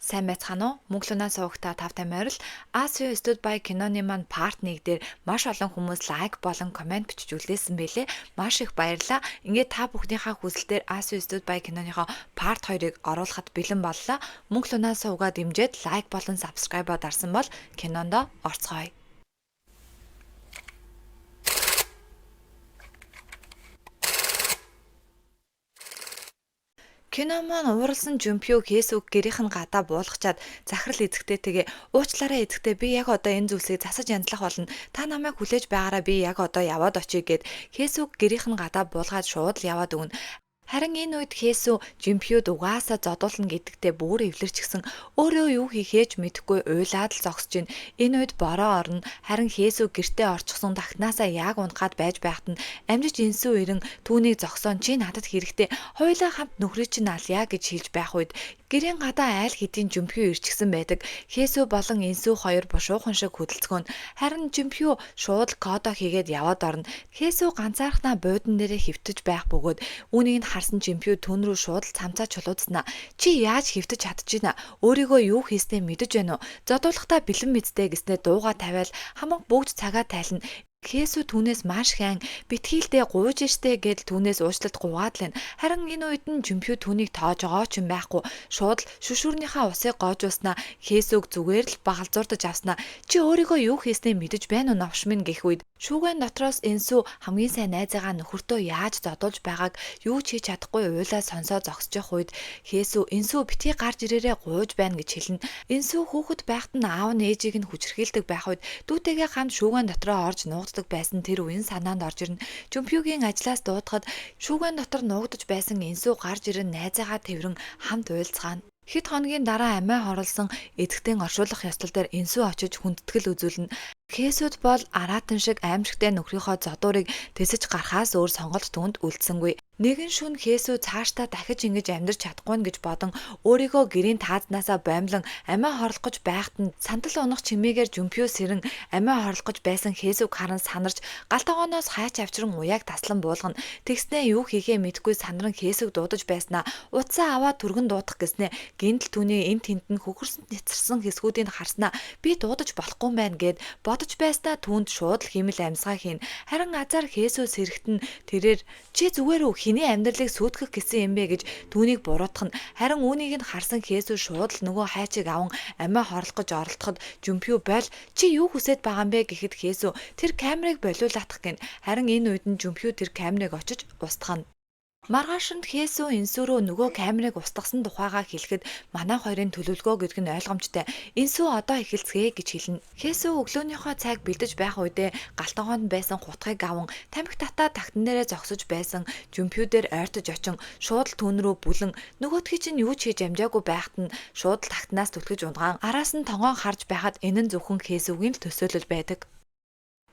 Сайн байцгаана уу? Мөнх Луна сувагта тавтай морил As You Stood By киноны маань part 1 дээр маш олон хүмүүс лайк болон комент бичиж үлдээсэн байлээ. Маш их баярлалаа. Ингээд та бүхнийхээ хүсэлтээр As You Stood By киноныхоо part 2-ыг оруулахад бэлэн боллоо. Мөнх Луна сувгаа дэмжиж лайк болон subscribe дарсан бол кинонд орцгоё. Кино маань ууралсан Жүмпю Хесүг гэрийнх нь гадаа буулгачаад захирал эзэгтэйгээ уучлаарай эзэгтэй, би яг одоо энэ зүйлсийг засаж янзлах болно. Та намайг хүлээж байгаараа, би яг одоо яваад очие гэд Хесүг гэрийнх нь гадаа буулгаад шууд л яваад өгнө. Харин энэ үед Хесү Жимпюд угаасаа зодуулна гэдэгтээ бүр эвлэрчихсэн, өөрөө юу хийхээ ч мэдэхгүй уйлаад л зогсож байна. Энэ үед бороо орно. Харин Хесү гэртээ орчихсон тахнаасаа яг унахад байж байхад нь амжиж Инсүү ирэн түүнийг зогсоон чи надад хэрэгтэй. Хоёулаа хамт нөхрийг чинь алъя гэж хэлж байх үед гэрийн гадаа айл хэдийн Жимпю ирчихсэн байдаг. Хесү болон Инсүү хоёр бушуухан шиг хөдөлцгөөн. Харин Жимпю шууд л кодо хийгээд яваад орно. Хесү ганцаархнаа буудан дээрээ хэвтэж байх бөгөөд үүнийг нь харсан Жимпю түн рүү шууд л цамцаа чулуудснаа. Чи яаж хэвтэж чадчихна? Өөрийгөө юу хийснээ мэдэж байна уу? Зодуулахдаа бэлэн мэдтэй гэснээ дууга тавиал хамаг бүгд цагаа тайлна. Хесү түүнээс маш хэн битгийлдэ гуйж штэ гэдэл түүнээс уучлалт гуйгаад л байна. Харин энэ үед нь Жимпю түүнийг тоож байгаа ч юм байхгүй. Шууд л шүшүүрнийхээ усыг гоожуулснаа Хесүг зүгээр л багалзуурдаж авснаа чи өөрийгөө юу хийснээ мэдэж байна уу новш минь гэх үед шүүгэн дотроос Энсү хамгийн сайн найзаагаа нөхөртөө яаж зодуулж байгааг юу ч хийж чадахгүй уйлаа сонсоо зогсож явах үед Хесү Энсү битгий гарч ирээрээ гуйж байна гэж хэлнэ. Энсү хүүхэд байхад нь аав нь ээжийг нь хүчирхийлдэг байх үед дүүтэйгээ хамт шүүгэн дотроо орж нуугддаг байсан тэр үеийн санаанд орж ирнэ. Жүмпюгийн ажлаас дуудахад шүүгэн дотор нуугдаж байсан Энсү гарч ирэн найзаагаа тэрвэн хамт уйлцгаана. Хэд хоногийн дараа амиа хорлосон эзэгтэн оршуулах ёслол дээр Энсү очиж хүндэтгэл үзүүлнэ. Хесүд бол араатан шиг аимшигтай нөхрийнхөө зодуурыг тэсэж гарахаас өөр сонголт түүнд үлдсэнгүй. Нэгэн шөнө Хесү цаашдаа дахиж ингэж амьдрч чадахгүй нь гэж бодон өөрийгөө гэрийн таазнаасаа боомлон амиа хорлох гэж байхад нь сандал унах чимээгээр Жүмпю сэрэн амиа хорлох гэж байсан Хесүг харан санарч гал тогооноос хайч авчран уяаг таслан буулгана. Тэгснээ юу хийхээ мэдэхгүй санаран Хесүг дуудаж байснаа утсаа аваад түргэн дуудах гэснээ гинтл түүний энэ тэнд нь хөхөрсөн няцарсан хэсгүүдийг харснаа би дуудаж болохгүй юм байна гэд бодож байснаа түүнд шууд л хиймэл амьсгаа хийн. Харин азар Хесү сэрэхт нь тэрээр чи зүгээр үү хэний амьдралыг сүйтгэх гэсэн юм бэ гэж түүнийг буруутгах нь. Харин үүнийг нь харсан Хесү шууд л нөгөө хайчийг аван амиа хорлох гэж оролдоход Жүмпю бойл чи юу хүсээд байгаа юм бэ гэхэд Хесү тэр камерыг болиулаатах гин. Харин энэ үед нь Жүмпю тэр камерыг очиж устгах нь. Маргаашинд Хесү Инсүү рүү нөгөө камерыг устгасан тухайгаа хэлэхэд манай хоёрын төлөвлөгөө гэдэг нь ойлгомжтой. Инсүү одоо эхэлцгээе гэж хэлнэ. Хесү өглөөнийхөө цайг бэлдэж байх үедээ гал тогоонд байсан хутгийг аван тамхи татаа тагтан дээрээ зогсож байсан Жүмпю дээр ойртож очин шууд л түүн рүү бүлэн нөгөөдхий чинь юу ч хийж амжаагүй байхад нь шууд л тагтнаас түлхэж унгаан араас нь тонгоон харж байхад энэ нь зөвхөн Хесүгийн л төсөөлөл байдаг.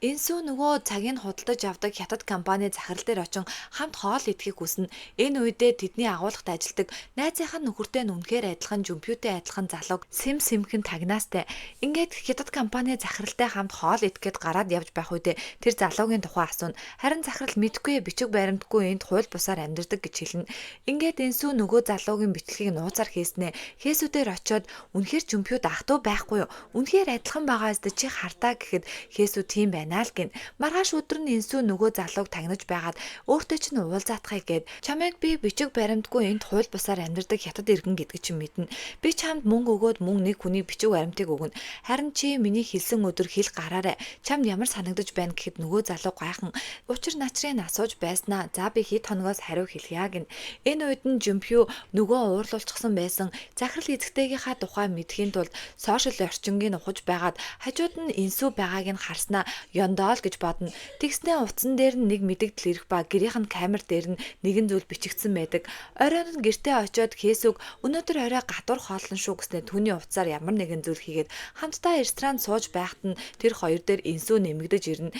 Энсүү нөгөө цагийг худалдаж авдаг хятад компани захирал дээр очин хамт хоол идэхийг хүснэ. Энэ үедээ тэдний агуулгад ажилладаг найзынх нь нөхөртэй нь үнэхээр адилхан Жүмпютэй адилхан залууг сэм сэмхэн тагнаастай. Ингээд хятад компани захиралтай хамт хоол идэхэд гараад явж байх үедээ тэр залуугийн тухай асууна. Харин захирал мэдэхгүй бичиг баримтгүй энд хууль бусаар амьдардаг гэж хэлнэ. Ингээд Энсүү нөгөө залуугийн бичлэгийг нууцаар хийснээ Хесүү дээр очиод үнэхээр Жүмпюд ах トゥ байхгүй юу? Үнэхээр адилхан байгаа ёстой чи хартаа гэхэд Хесүү тийм байна л гин. Маргааш өдөр нь Энсүү нөгөө залууг тагнаж байгаад өөртөө чинь уулзаатахыг гээд чамайг би бичиг баримтгүй энд хууль бусаар амьдардаг хятад иргэн гэдгийг чинь мэднэ. Би чамд мөнгө өгөөд мөн нэг хүний бичиг баримтыг өгнө. Харин чи миний хэлсэн өдөр хэл гараарай. Чамд ямар санагдаж байна гэхэд нөгөө залуу гайхан учир начрыг асууж байснаа. За би хэд хоногоос хариу хэлье гин. Энэ үед нь Жүмпю нөгөө уурлуулчихсан байсан захирал эзэгтэйгийнхаа тухай мэдэхийн тулд сошиал орчингийг ухаж байгаад хажууд нь Энсүү байгааг нь харснаа ёндоо л гэж бодно. Тэгснээ утсан дээр нь нэг мэдэгдэл ирэх ба гэрийнх нь камер дээр нь нэгэн зүйл бичигдсэн байдаг. Оройн нь гэртээ очиод Хесүг өнөөдөр орой гадуур хооллон шүү гэснээр түүний утсаар ямар нэгэн зүйл хийгээд хамтдаа ресторанд сууж байхад нь тэр хоёр дээр Энсүү нэмэгдэж ирнэ.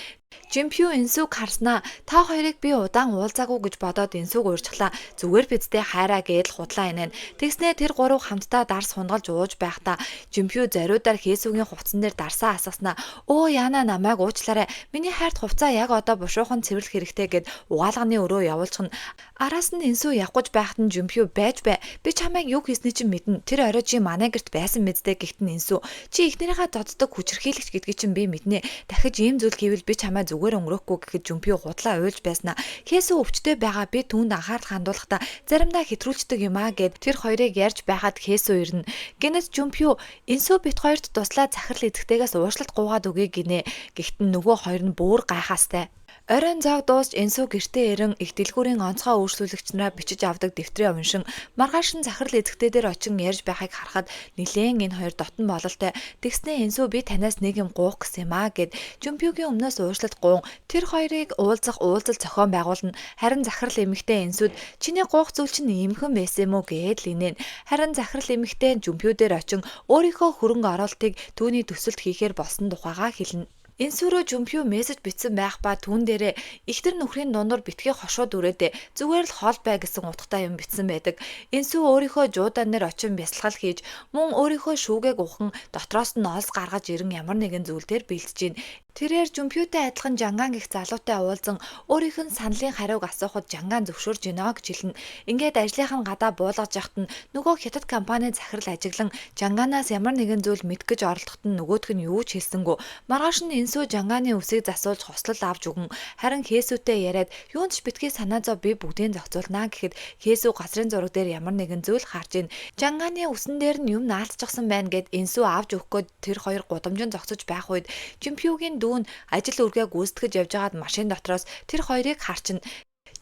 Жимпю Инсүг харснаа та хоёрыг би удаан уулзаагүй гэж бодоод Инсүг уурчглаа. Зүгээр бидтэй хайраа гэдэл худлаа инэн. Тэгснээ тэр гурав хамтдаа дарс хунгалж ууж байхдаа Жимпю зориудаар Хээсүгийн хувцсан дээр дарсаа асгаснаа өө яана намайг уучлаарай. Миний хайрт хувцаа яг одоо бушуухан цэвэрлэх хэрэгтэй гэд угаалганы өрөө явуулчихна. Араас нь Инсүү явах гэж байхад нь Жимпю байж бай. Би чамайг юу хийсний чинь мэднэ. Тэр орой чи манай гэрт байсан мэдтэй гихт нь Инсүү чи эхнэрийнхээ зоддог хүчирхийлэгч гэдгийг чинь би мэднэ. Дахиж ийм зүйл хийвэл би чамай зүгээр өнгөрөхгүй гэхэд Жүмпю худлаа уйлж байснаа Хээсүү өвчтөй байгаа би түүнд анхаарал хандуулахдаа заримдаа хэтрүүлцдэг юм аа гэд тэр хоёрыг ярьж байхад Хээсүү ирнэ. Гэнэт Жүмпю Инсүү бит хоёрт туслаа захирал эзэгтэйгээс уушлалт гуугаад өгье гинэ. Гэхдээ нөгөө хоёр нь бүр гайхаастай. Оройн зоог дуусч Энсүү гэртээ ирэн их дэлгүүрийн онцгой үйлчлүүлэгч нараа бичиж авдаг дэвтрээ уншин маргааш нь захирал эзэгтэй дээр очин ярьж байхыг харахад нилээн энэ хоёр дотн бололтой. Тэгснээ Энсүү би танаас нэг юм гуйх гэсэн юм аа гэд Жүмпюгийн өмнөөс уушлалт гуун тэр хоёрыг уулзах уулзал зохион байгуулна. Харин захирал эмэгтэй Энсүүд чиний гуйх зүйл чинь иймхэн байсан юм уу гээд л инээн. Харин захирал эмэгтэй Жүмпю дээр очин өөрийнхөө хөрөнгө оруулалтыг түүний төсөлд хийхээр болсон тухайгаа хэлнэ. Энсүрөө Жүмпю мессеж бичсэн байх ба түүн дээрээ ихтер нөхрийн дундуур битгий хошууд үрээдэ зүгээр л хол бай гэсэн утгатай юм бичсэн байдаг. Энсүү өөрийнхөө жуудаан дээр очин бясалгал хийж мөн өөрийнхөө шүүгээг ухан дотроос нь олс гаргаж ирэн ямар нэгэн зүйл дээр бэлтэж гин. Тэрээр Жүмпютэй адилхан Жанган гэх залуутай уулзан өөрийнх нь саналын хариуг асуухад Жанган зөвшөөрж гинэ гэж хэлнэ. Ингээд ажлынх нь гадаа буулгаж яхад нь нөгөө хятад компани захирал ажиглан Жанганаас ямар нэгэн зүйл мэдэх гэж оролдоход нь нөгөөх нь юу ч хэлсэнгүй. Маргааш нь Энсүү Жанганы үсийг засуулж хослол авч өгөн харин Хээсүүтэй яриад юунд ч битгий санаа зов би бүгдийг зохицуулнаа гэхэд Хээсүү газрын зураг дээр ямар нэгэн зүйл харж ийн. Жанганы үсэн дээр нь юм наалдчихсан байна гэд Энсүү авч өгөх гээд тэр хоёр гудамжинд зогсож байх үед Жимпюгийн дүү нь ажил үргээ гүйцэтгэж явж байгаад машин дотроос тэр хоёрыг харчна.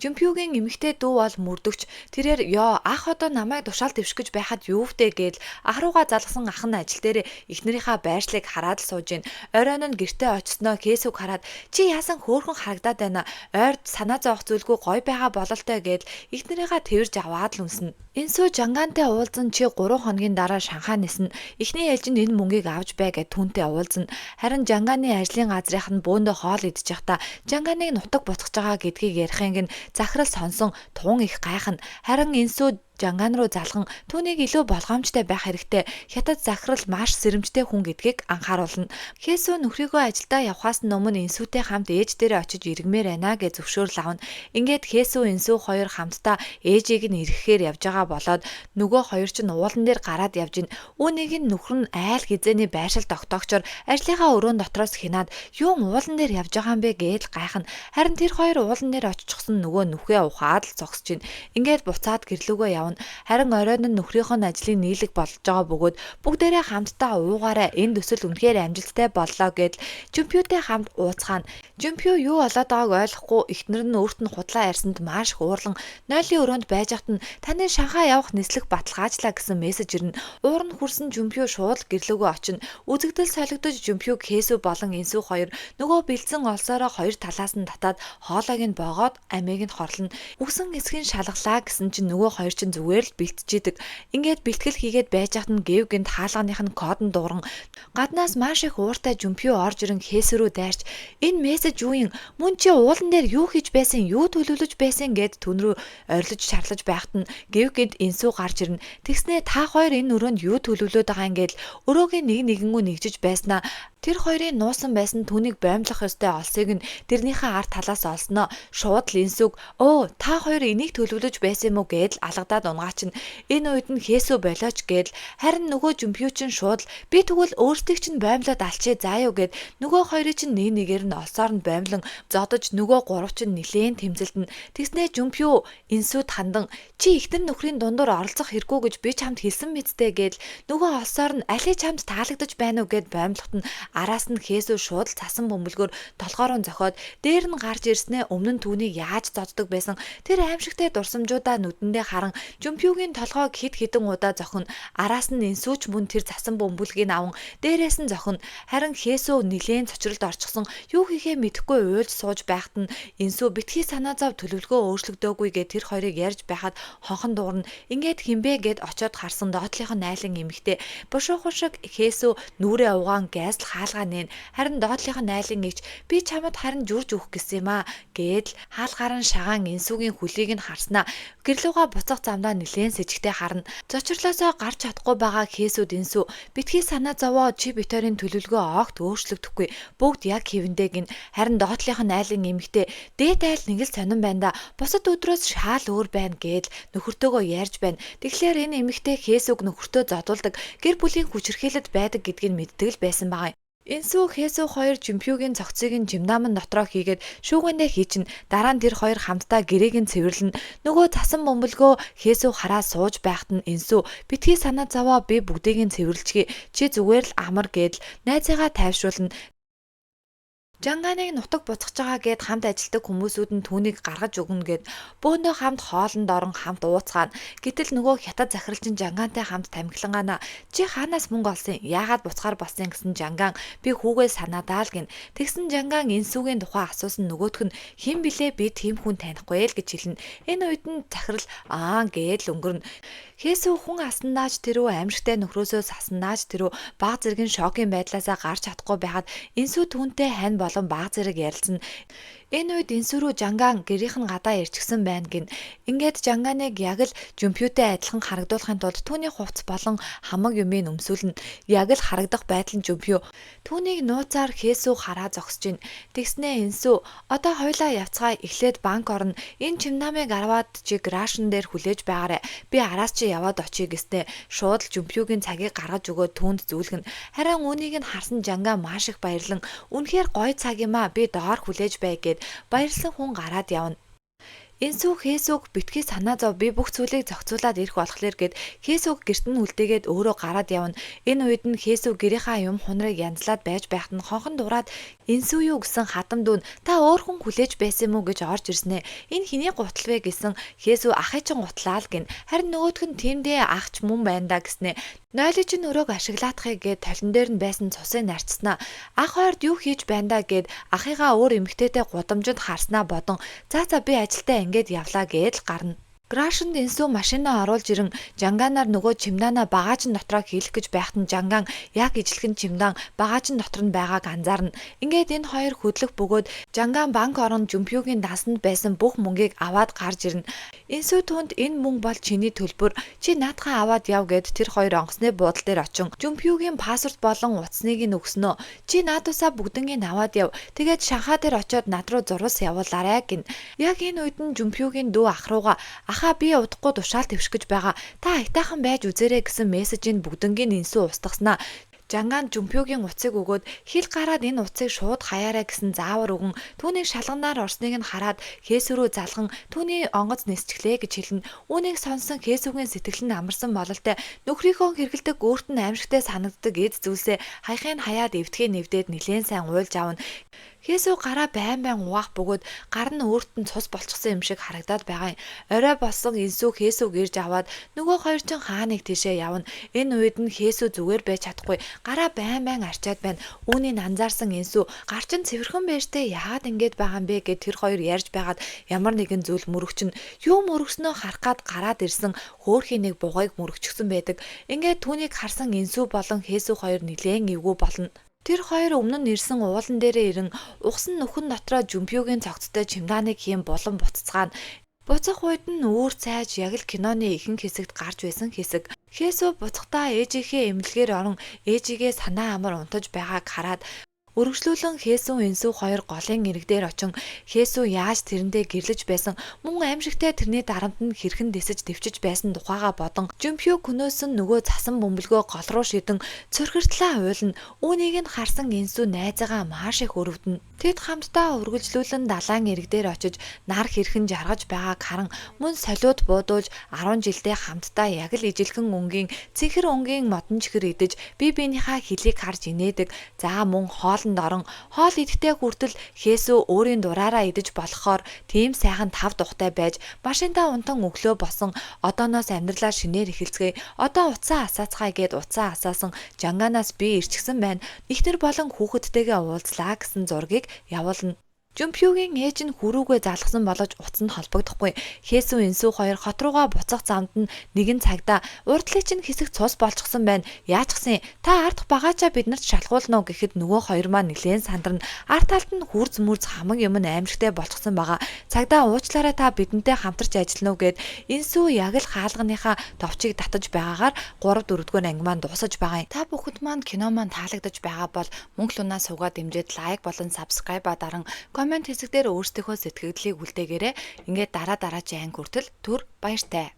Жимпюгийн эмэгтэй дүү бол мөрдөгч. Тэрээр ёо ах одоо намайг тушаал дэвших гэж байхад юу вдэ гээл ах руугаа залгасан ах нь ажил дээр эхнэрийнхаа байршлыг хараад л сууж гин. Оройн нь гэртээ очсноо Хээсүг хараад чи яасан хөөрхөн харагдаад байна. Ойрд санаа зовох зүйлгүй гой байгаа бололтой гээл эхнэрийнхаа тэрж аваад л үнснэ. Энсүү Жангантай уулзан чи 3 хоногийн дараа Шанхай ниснэ. Эхний ээлжинд энэ мөнгийг авч бай гэд түүнтэй уулзна. Харин Жанганы ажлын газрынх нь бөөндөө хоол идэж байхдаа Жанганыг нутаг буцгаж байгаа гэдгийг ярихыг нь захирал сонсон тун их гайхна. Харин Энсүү Жанган руу залган түүнийг илүү болгоомжтой байх хэрэгтэй. Хятад захирал маш сэрэмжтэй хүн гэдгийг анхааруулна. Хээсүү нөхрийгөө ажилдаа явхаас өмнө Энсүүтэй хамт ээж дээрээ очиж иргэмээр байна гэж зөвшөөрөл авна. Ингээд Хээсүү Энсүү хоёр хамтдаа ээжийг нь ирэхээр явж байгаа болоод нөгөө хоёр чинь уулан дээр гараад явж гин. Үүнийг нь нөхөр нь айл хизээний байршил тогтоогчоор ажлынхаа өрөөнд дотроос хянаад юун уулан дээр явж байгаа юм бэ гэж гайхна. Харин тэр хоёр уулан дээр очихсон нөгөө нүхээ ухаад л зогсож гин. Ингээд буцаад гэрлүүгөө явна. Харин оройн нь нөхрийнх нь ажлын нийлэг болж байгаа бөгөөд бүгдээрээ хамтдаа уугаараа энэ төсөл үнэхээр амжилттай боллоо гэдэл Жүмпютэй хамт ууцгаана. Жүмпю юу болоод байгааг ойлгохгүй эхнэр нь өөрт нь худлаа ярьсанд маш их уурлан нойлын өрөөнд байж хат нь таны Шанхай явах нислэг баталгаажлаа гэсэн мессеж ирнэ. Уур нь хүрсэн Жүмпю шууд гэрлөөгөө очино. Үзэгдэл солигдож Жүмпюг Хээсүү болон Энсүү хоёр нөгөө бэлдсэн олсоороо хоёр талаас нь татаад хоолойг нь боогоод амийг нь хорлоно. Үсэн эсхийн шалгалаа гэсэн чинь нөгөө хоёр чинь зүгээр л бэлтжидэг. Ингээд бэлтгэл хийгээд байж хат нь гэв гинт хаалганых нь код нь дууран гаднаас маш их ууртай Жүмпю орж ирэн Хээсүү рүү дайрч энэ мессеж юу юм? Мөн чи уулан дээр юу хийж байсан, юу төлөвлөж байсан гэд түн рүү орилж шарлаж байхад нь гэв гинт Энсүү гарч ирнэ. Тэгснээ та хоёр энэ өрөөнд юу төлөвлөөд байгаа юм гээд өрөөгийн нэг нэгэнгүү нэгжиж байснаа тэр хоёрын нуусан байсан түүнийг боомлох ёстой олсыг нь тэрнийхээ ард талаас олсноо шууд л Энсүүг өө та хоёр энийг төлөвлөж байсан юм уу гэдэл алгадаад унгаачин. Энэ үед нь Хээсүү болооч гэдэл харин нөгөө Жүмпю чинь шууд л би тэгвэл өөрсдийг чинь боомлоод алчээ заа юу гэд нөгөө хоёрыг чинь нэг нэгээр нь олсоор нь боомлон зодож нөгөө гурав чинь нилээн тэмцэлдэн. Тэгснээ Жүмпю Энсүүд хандан чи ихтэн нөхрийн дундуур оролцох хэрэггүй гэж би чамд хэлсэн мэдтэй гэдэл нөгөө олсоор нь алий чамд таалагдаж байна уу гэд боомлоход нь араас нь Хээсүү шууд л цасан бөмбөлгөөр толгоороо зохиод дээр нь гарч ирснээ өмнө нь түүнийг яаж зоддог байсан тэр аимшигтай дурсамжуудаа нүдэндээ харан Жүмпюгийн толгойг хэд хэдэн удаа зохино. Араас нь Энсүүч мөн тэр цасан бөмбөлгийг аван дээрээс нь зохино. Харин Хээсүү нилээн цочролд орчихсон юу хийхээ мэдэхгүй уйлж сууж байхад нь Энсүү битгий санаа зов төлөвлөгөө өөрчлөгдөөгүй гэд тэр хоёрыг ярьж байхад хонхон дуурна. Ингээд хинбэ гэд очиод харсан доотлынх нь найлан эмэгтэй бушуухан шиг Хээсүү нүрээ угаан гайсл хаалгаа нээн. Харин доотлынх нь айлын эгч би чамд харин жүрж өгөх гэсэн юм аа гээд л хаалгаар нь шагаан Инсүгийн хөлийг нь харснаа гэрлүүгээ буцах замдаа нилээн сэжигтэй харна. Зочрлоосоо гарч чадахгүй байгаа Хээсүд Инсү битгий санаа зовоо, чи бит хоёрын төлөвлөгөө огт өөрчлөгдөхгүй. Бүгд яг хэвэндээ гин. Харин доотлынх нь айлын эмэгтэй дээд айл нэг л сонин байна да. Бусад өдрөөс шаал өөр байна гээд л нөхөртөөгөө ярьж байна. Тэгэхээр энэ эмэгтэй Хээсүг нөхөртөө зодуулдаг гэр бүлийн хүчирхийлэлд байдаг гэдгийг мэддэг л байсан байгаа юм. Инсүү Хээсүү хоёр Жимпюгийн цогцыг нь жимнаман дотроо хийгээд шүүгэндээ хийчин, дараа нь тэр хоёр хамтдаа гэрээг нь цэвэрлэн. Нөгөө цасан бөмбөлгөө Хээсүү хараа сууж байхад нь Инсүү битгий санаа зовоо, би бүгдийг нь цэвэрлэчихье, чи зүгээр л амар гээд л найзыгаа тайвшруулна. Жанганыг нутаг буцгаж байгаа гэд хамт ажилтдаг хүмүүсүүд нь түүнийг гаргаж өгнө гэд бөөндөө хамт хоолнд орон хамт ууцгаана. Гэтэл нөгөө хятад захиралчин Жангантай хамт тамхилангаана чи хаанаас мөнгө олсон, яагаад буцгаар болсон гэсэн Жанган би хүүгээ санаадаа л гин. Тэгсэн Жанган Инсүгийн тухай асуусан, нөгөөх нь хэн блэ, би тийм хүн танихгүй л гэж хэлнэ. Энэ үед нь захирал аа гээд л өнгөрнө. Хээсүү хүн асандааж тэрүү аимшигтай нөхрөөсөө сасандааж тэрүү баг зэргийн шокийн байдлаасаа гарч чадахгүй байхад Инсүү түүнтэй хань болон баг зэрэг ярилцсан. Энэ үед Инсүү рүү Жанган гэрийнх нь гадаа ирчихсэн байна гин. Ингээд Жанганыг яг л Жүмпютэй адилхан харагдуулахын тулд түүний хувцас болон хамаг юмыг өмсүүлнэ. Яг л харагдах байдал нь Жүмпю. Түүнийг нууцаар Хээсүү хараа зогсож гин. Тэгснээ Инсүү одоо хоёлаа явцгаа, эхлээд банк орно. Энэ чимнамыг аваад чи гаражн дээр хүлээж байгаарай. Би араас чи яваад очие гэснээ шууд л Жүмпюгийн цагийг гаргаж өгөөд түүнд зүүлгэн. Харин үүнийг нь харсан Жанган маш их баярлан үнэхээр гоё цаг юм аа, би доор хүлээж бай гэд баярлсан хүн гараад явна. Инсүү Хээсүг битгий санаа зов, би бүх зүйлийг зохицуулаад ирэх болохоор гэд Хээсүг гэрт нь үлдээгээд өөрөө гараад явна. Энэ үед нь Хээсүү гэрийнхаа юм хунрыг янзлаад байж байхад нь хонхон дураад Инсүү юу гэсэн хадам дүүн та өөр хүн хүлээж байсан юм уу гэж орж ирснэ. Энэ хэний гутал вэ гэсэн Хээсүү ахыг чинь гутлаа л гин. Харин нөгөөх нь тиймдээ ахч мөн байна да гэснэ. Нойлын чинь өрөөг ашиглаадахыг гээд толон дээр нь байсан цусыг нарцснаа. Ах ойрд юу хийж байна да гэд ахыгаа өөр эмэгтэйтэй гудамжинд харснаа бодон за за би ажилдаа ингээд явлаа гээд л гарна. Гаражинд Инсүү машинаа оруулж ирэн Жанганаар нөгөө чемоданаа багаажин дотроо хийлэх гэж байхад нь Жанган яг ижилхэн чемодан багаажин дотор нь байгааг анзаарна. Ингээд энэ хоёр хөдлөх бөгөөд Жанган банк орон Жүмпюгийн дансанд байсан бүх мөнгийг аваад гарч ирнэ. Инсүү түүнд энэ мөнгө бол чиний төлбөр, чи наадхаа аваад яв гэд тэр хоёр онгоцны буудлын дээр очин Жүмпюгийн паспорт болон утасныг нь өгснөө. Чи наадусаа бүгднийг аваад яв. Тэгээд Шанхай дээр очиод над руу зурвас явуулаарай гин. Яг энэ үед нь Жүмпюгийн дүү ах руугаа ахаа би удахгүй тушаал твших гэж байгаа. Та аятайхан байж үзээрэй гэсэн мессежийг бүгднгийн Инсүү устгаснаа. Жанган Жүмпюгийн утсыг өгөөд хил гараад энэ утсыг шууд хаяарай гэсэн заавар өгөн түүнийг шалганаар орсныг нь хараад Хээсүү рүү залган түүний онгоц нисчихлээ гэж хэлнэ. Үүнийг сонссон Хээсүгийн сэтгэл нь амарсан бололтой нөхрийнхөө хэрэглэдэг өөрт нь аимшигтай санагддаг эд зүйлсээ хаяхыг хаяад эвдэхээ нэвдээд нилээн сайн уйлж авна. Хээсүү гараа байн байн угаах бөгөөд гар нь өөрт нь цус болчихсон юм шиг харагдаад байгаа юм. Орой болсон Инсүү Хээсүүг ирж аваад нөгөө хоёр чинь хаа нэг тийшээ явна. Энэ үед нь Хээсүү зүгээр байж чадахгүй гараа байн байн арчаад байна. Үүнийг анзаарсан Инсүү гар чинь цэвэрхэн байж тээ, яагаад ингэж байгаа юм бэ гэд тэр хоёр ярьж байгаад ямар нэгэн зүйл мөрөгчин. Юу мөрөгснөө харах гад гараад ирсэн хөөрхий нэг бугайг мөрөгчихсөн байдаг. Ингээд түүнийг харсан Инсүү болон Хээсүү хоёр нилээн эвгүй болно. Тэр хоёр өмнө нь ирсэн уулан дээрээ ирэн угсан нүхэн дотроо Жүмпюгийн цогцтой чемоданыг хийм булан буцацгаана. Буцах үед нь үүр цайж яг л киноны ихэнх хэсэгт гарч байсан хэсэг. Хээсүү буцахдаа ээжийнхээ эмнэлгээр орон ээжигээ санаа амар унтаж байгааг хараад өргөжлүүлэн Хээсүү Инсүү хоёр голын эрэг дээр очин Хээсүү яаж тэрэндээ гэрлэж байсан, мөн аимшигтай тэрний дарамт нь хэрхэн дэсэж дэвчиж байсан тухайгаа бодон Жүмпю көнөөс нь нөгөө цасан бөмбөлгөө гол руу шидэн цөрхөртлөө уйлна. Үүнийг нь харсан Инсүү найзаагаа маш их өрөвдөнө. Тэд хамтдаа үргэлжлүүлэн далайн эрэг дээр очиж нар хэрхэн жаргаж байгааг харан мөн солиуд буудуулж 10 жилдээ хамтдаа яг л ижилхэн өнгийн цэнхэр өнгийн модон чихэр идэж бие биенийхээ хөлийг харж инээдэг. За мөн хоолнд орон хоол идэхдээ хүртэл Хээсүү өөрийн дураараа идэж болохоор тийм сайхан тав тухтай байж машиндаа унтан өглөө босон одооноос амьдралаа шинээр эхэлцгээе. Одоо утсаа асаацгаая гэд утсаа асаасан Жанганаас би ирчихсэн байна. Эхнэр болон хүүхэдтэйгээ уулзлаа гэсэн зургийг явуулна. Жүмпюгийн ээж нь хүрүүгээ залгасан боловч утас нь холбогдохгүй. Хээсүү Инсүү хоёр хот руугаа буцах замд нь нэгэн цагдаа урдлын чинь хэсэг цус болчихсон байна. Яачсан та ардх багаачаа биднэрт шалгуулна уу гэхэд нөгөө хоёр маань нэлээд сандарна. Ард талд нь хүрз мүрз хамаг юм нь аимшигтэй болчихсон байгаа. Цагдаа уучлаарай, та бидэнтэй хамтарч ажиллана уу гэд Инсүү яг л хаалганыхаа товчийг татаж байгаагаар 3 4 дугаар анги маань дуусаж байгаа юм. Та бүхэнд маань кино маань таалагдаж байгаа бол мөнгө лунаа суугаад дэмжиж like болон subscribe даран comment хэсэг дээр өөрсдийнхөө сэтгэгдлийг үлдээгээрэй. Ингээд дараа дараагийн анги хүртэл түр баяртай.